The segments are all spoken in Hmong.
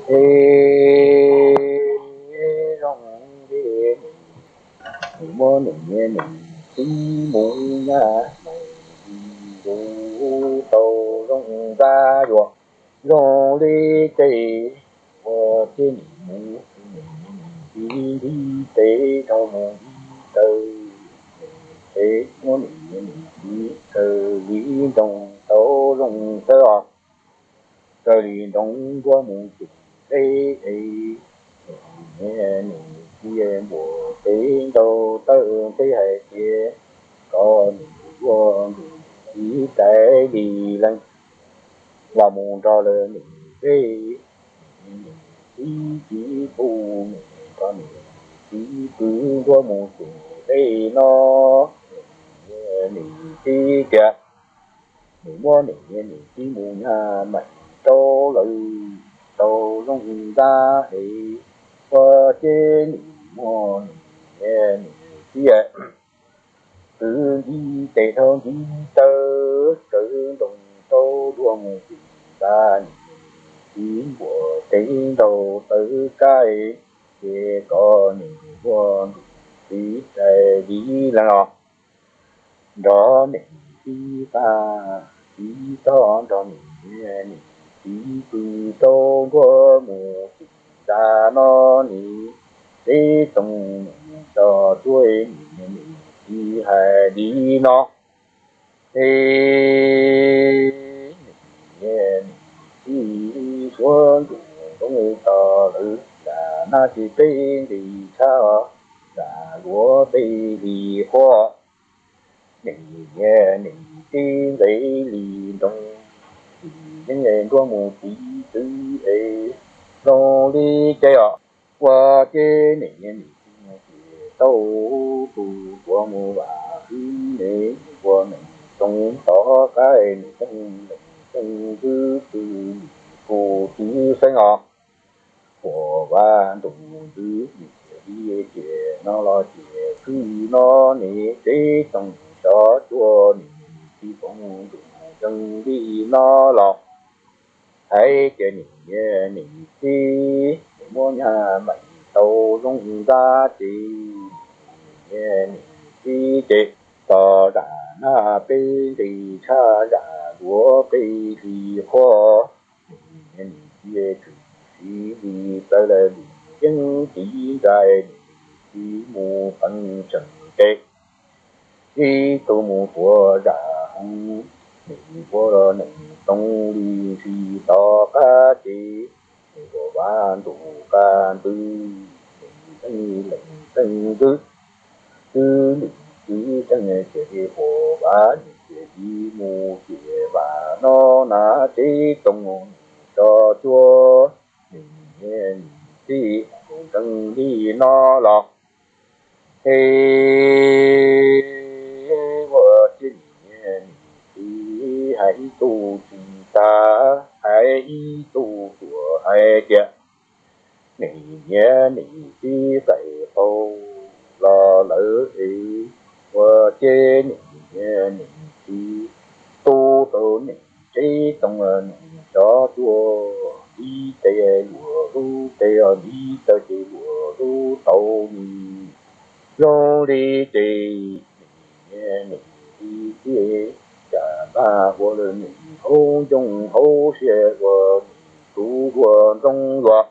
Es zoo li nim muab nim niam nim txiv mus nyab mais ntxuv tau zoo ntxab yuav zoo li ces ua ces nim mus nim niam nim txiv nti tes dhau mus nti taw, ces muab nim niam nim txiv kaw li nroo tau zoo xwb os. Kaw li nroo nruab mus tim teb es nim niam nim txiv npuam teb nrau tawj teb hais tias kom nim ua ntim txiv rais li leej los mus nrog lawv nim teb, nim txiv txiv pub nim nrog nim txiv pw nruab mus tim teb no. Nim txiv tias nim muab nim nim txiv mus nyab mais rau lawv tau zoo ntxab es ua ces nim muab nim nim txiv kwv nti tes dhau nti taw raws nroo rau dua mus tim ntxa nim txiv npuam teb nrau tawv kab ces kom nim ua ntim txiv rais li leej los nrog nim txiv qab txiv tog nrog nim nim txiv pw rau nruab mus tim ntxa no nim teb txoos nim tso cuab nim nim txiv hais li no. Es nim nim txiv suav ntuj nroo tos lawv zam nab tsis peb nqis tshab zam luav peb hlis qhuav. Nim nim txiv nqe li nroo nim yeej nruab mus txiv twv es zoo li ces os. Ua ces nim nim txiv mus ces tau tus tuav mus vam hwv nim ua nim txoos tov qab nim xeeb nim xeeb ntxwb tw nim kuj txiv xeeb os. Huam vas ntus ntxwv nim cia li ces no los ces kwj no nim teb txoos cov cuag nim txiv koom ntus zeeg li no los hais tias nim nim txiv muab nyab mais tau zoo ntxab ces nim txiv ces tos zam nab peb nqis tshab zam luav peb hlis qhuav. Nim nim txiv tshwm sim li plaws lawm nim yeej tiv nra nim txiv mus peev tseem ces ib tug mus tuav zam hoo nim ua nim txoos li ntsis tom qab ces nim huam vas ntus qab ntws nim xeeb lees xeeb ntxwb twb nim txiv xeeb cia li huam vas nim cia li mus ces vas no na teb txoos nim tso cuag nim nim txiv mus zeeg li no los es ua ces nim nim txiv hais ib tug tsis tag hais ib tug tuam hais tias nim nim txiv txais qaug los lawm es ua ces nim nim txiv tu tau nim teb txoos nim cov cuag ib teg luam lub teg os ib tawg ces luam lub tau nim zoo li ces nim nim txiv cas npaj ua lawm nim hauv ncoo hauv siab ua nim tub dua ntxoov yuav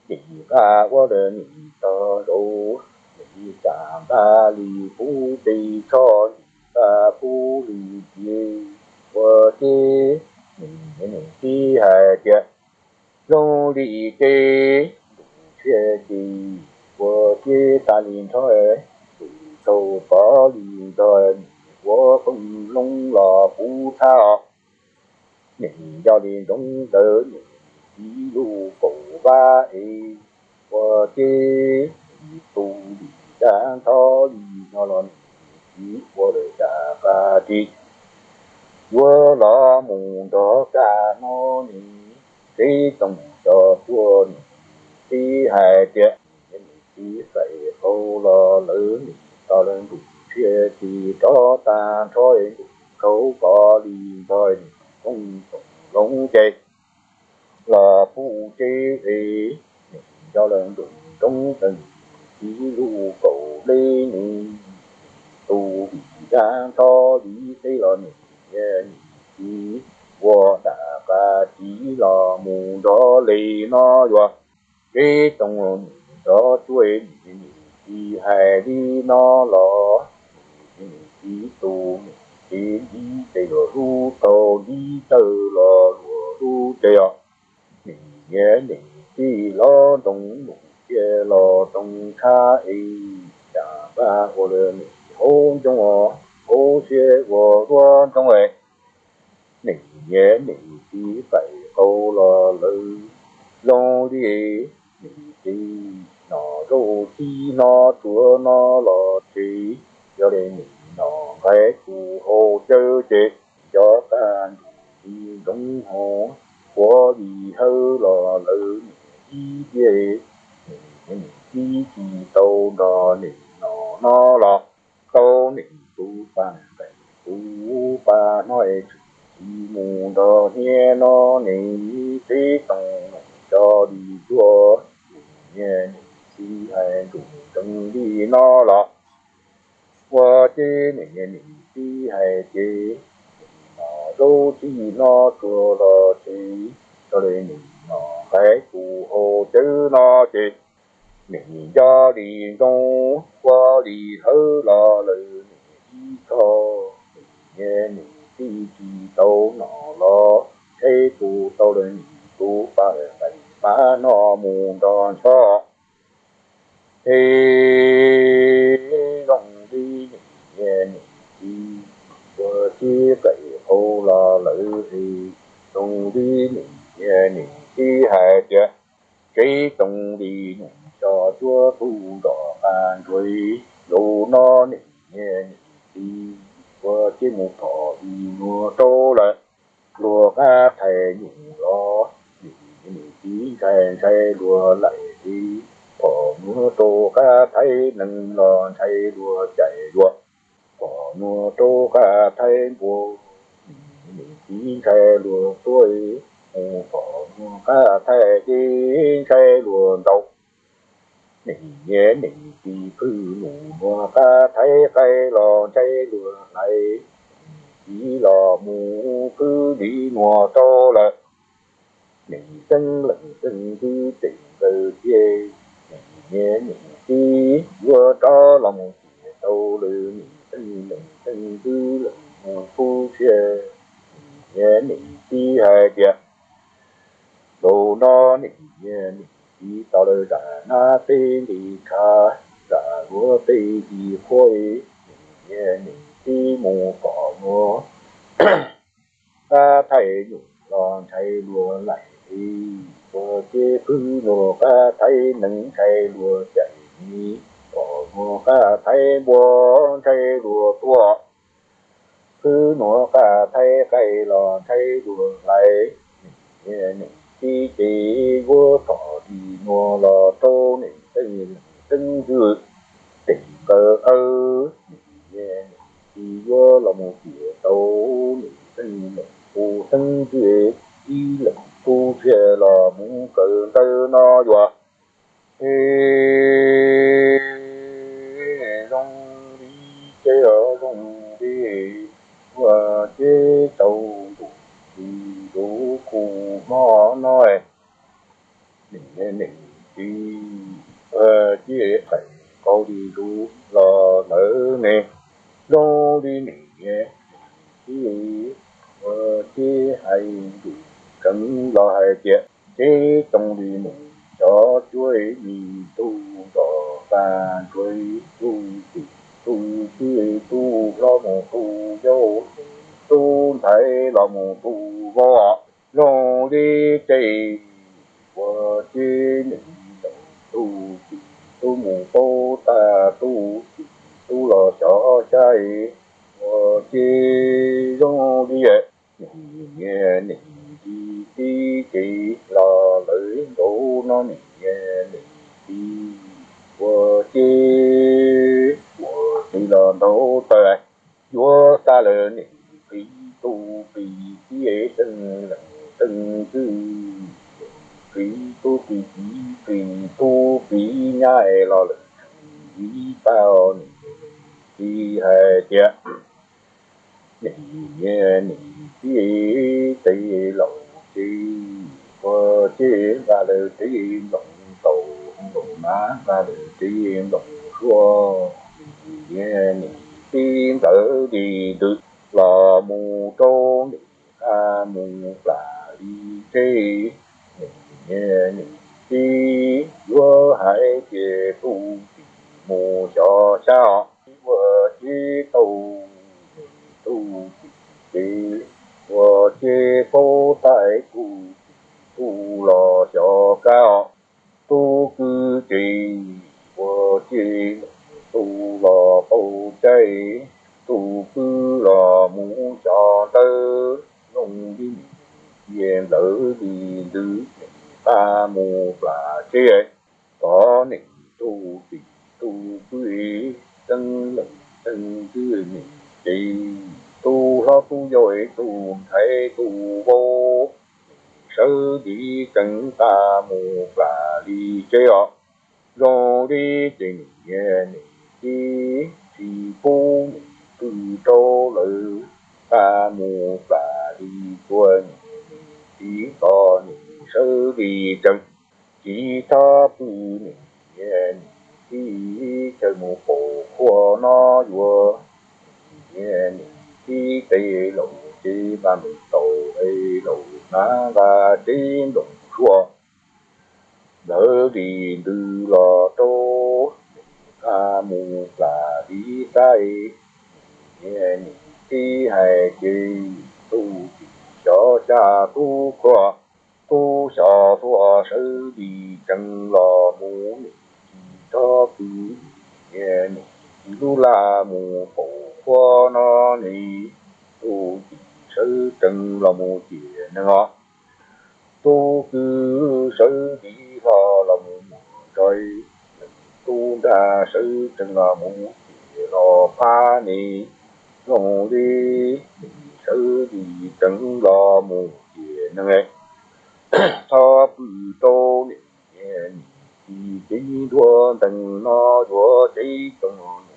nim npaj ua lawm nim tog zaum nim cas npaj li pub pes tsho nim npaj pub li ntxiv ua ces nim nim txiv hais tias zoo li ces ntus tshiab ces ua ces tas li nrho ntus tsaus pov li ntog nim ua qoob loo los kuv txhab os. Nim yog li ntsoov ntawd nim txiv lub kaum vab es ua ces nim tu lim dab ntho li no los nim txiv ua lawm cas qab ris yuav los mus nrog kaj no nim teb txoos cov cuag nim txiv hais tias nim txiv txais qaug los lawm nim tog lawm ntus tshiab ces rov tag nrho ntus tsaus pov li ntog nim qoob txoos loo ces los puj tsev es, nws nco lawm nroog nroo txeem txiv lub kaum lej nws tus vim zaj nrho li teb los nws niam nws txiv ua dam qas tsiv los mus nrov li no yuav. Tsev toom nws cov cuab nws niam txiv hais li no los, nws niam txiv tus nws txiv ntxiv ces luag lub taug ntxiv tawg los luag lub tsev os. Nws niam nws txiv hlob ntoo nus cia los toog tshab es, cas npaj ua lawm nws hauv ncoo hauv siab ua duab ntoo es. Nws niam nws txiv qaim qau los lawv zoo li, nws txiv nom zaub txib no tsuav no los tsev, yog li nws nom nqaij tus hau cawv ces, nco qab nrug li nroov hauv, quav li hawb los lawv nws ib tiag, nws niam nws txiv tsis tau nrog nws nom no los, tau nws tus paj nqaij tus paj no es tsis mus nrog niam no nws tsev toom nws cov li cuab, nws niam nws txiv hais nrug nroov li no los, ua ces nws niam nws txiv hais ces, nws nom zaub txib no tsuav los tsev, yog li nws nom nqaij tus hau cawv no ces, nws nco li nroov quav li hawb los lawv nws ib txog, nws niam nws txiv tsis tau nom los, tshaib plhu tau lawm nws tus paj nqaij paj no mus nrog nchov. Es zoo li nws niam nws txiv ua txib qaim qau los lawv es, zoo li nws niam nws txiv hais tias, tsev toom li nws cov cuab tug nrog qab ntsuav, zaum no nws niam nws txiv ua txib mus phom li nuav rau lawm. Luag qab thaij nyuj los, nws niam nws txiv ntshai ntshai luag laim li, phom nuav rau qab thaij nees los ntshai luag cais yuav, phom nuav rau qab thaij npua, nws niam nws txiv ntshai luag tuab, mus phom nuav qab thaij deb ntshai luag ntaus. Nws niam nws txiv phwj num nuav qab thaij qaij los ntshai luag hlais, nws txiv los mus phwj li nuav rau lawm. Nws xeeb leej xeeb ntxwv tes nkaws tiag, nws niam nws txiv yuav rov los mus tiam tau lawm, nws xeeb leej xeeb ntxwv leej mus tu siab. Nws niam nws txiv hais tias, zaum no nws niam nws txiv tau lawm zam nab teb nti tshav, zam luag tej nti qhuav, nws niam nws txiv mus phom nuav qab thaij nyuj los ntshai luag laim li, ua ces phwj nuav qab thaij nees ntshai luag cais mi, phom nuav qab thaij npua ntshai luag tuab, phwj nuav qab thaij qaij los ntshai luag hlais. Nws niam nws txiv ces yuav phom li nuav los rau nws xeeb leej xeeb ntxwv tes nkaws awb, nws niam nws txiv yuav los mus tiam tau nws xeeb leej tus xeeb ntxwv ib leeg tu siab los mus kawm ntawv no yuav. Es zoo li ces zoo li ua ces tau ntuj li lub kub hmo no, nws niam nws txiv ua ces qaij qau li lub los lawv ne, zoo li nws niam nws txiv ua ces hais ntuj tseeb los hais tias, ces zoo li nws cov cuab nws tug nrog qab ntsuav, tug txiv tug txiv tug hlob mus tug yau, tug ntxhais los mus tug vauv, zoo li ces ua ces nws tug txiv tub mus paub tag, tug txiv tub los xyov xyai, ua ces zoo li nws niam nws txiv txiv ces los lawv nkaus no nws niam nws txiv ua ces ua ces los ntaus taw, yuav xa lawm nws txiv tug txiv txiv xeeb leej xeeb ntxwv. txiv tub txiv txiv txiv tub txiv nyab los lawm tsev tag, nim txiv hais tias, nim niam nim txiv, tes laus ces ua ces nqa lawv tsev nploos tau, nploos na nqa lawv tsev nploos suab, nim niam txiv ntawd li ntws los mus rau nim qab mus plam li tsev, nim niam txiv yuav hais tias tus txiv mus xyov xyab os, ua ces tau tus txiv ces ua ces paub tais tus txiv tus los xyov kab os, tus kwv ces ua ces tus los paub caij, tus kwv los mus xyov ntawd, zoo li nim txiv ntawd li ntws nim qab mus plam tsev, tod nim tus txiv tus kwv tseeb leej tseeb ntxwg nim ces tus hlob tus yau es tus ntxhais tus vauv sawv li tsees qab mus plam li tsev os, zoo li ces nim niam nim txiv tsis pub nim pw rau lawv, qab mus plam li tuaj nim niam txiv tod nim sawv li tsees, tsis txhob pw nim niam nim txiv, chaw mus pom qhua no yuav nim niam nim txiv tes laus ces nqa nploos tau, es laus na nqa tsev nploos suab, ntawd li ntws los rau nim qab mus plam li xab, nim niam nim txiv hais ces tus txiv xyov xyab tub qhua, tub xyov tuaj sawv li tsees los mus nim tsis txhob pw, nim niam nim txiv lub laj mus pom qhua no nim, tus txiv sawv tsees los mus ciam neeg os, tus kwv sawv li hlo los mus muag ntsos, tus nrag sawv tsees los mus ciam los phab nim, zoo li nim sawv li tsees los mus ciam neeg, txhob pw rau nim niam nim txiv tsev nruab ntees no yuav tsev tsoos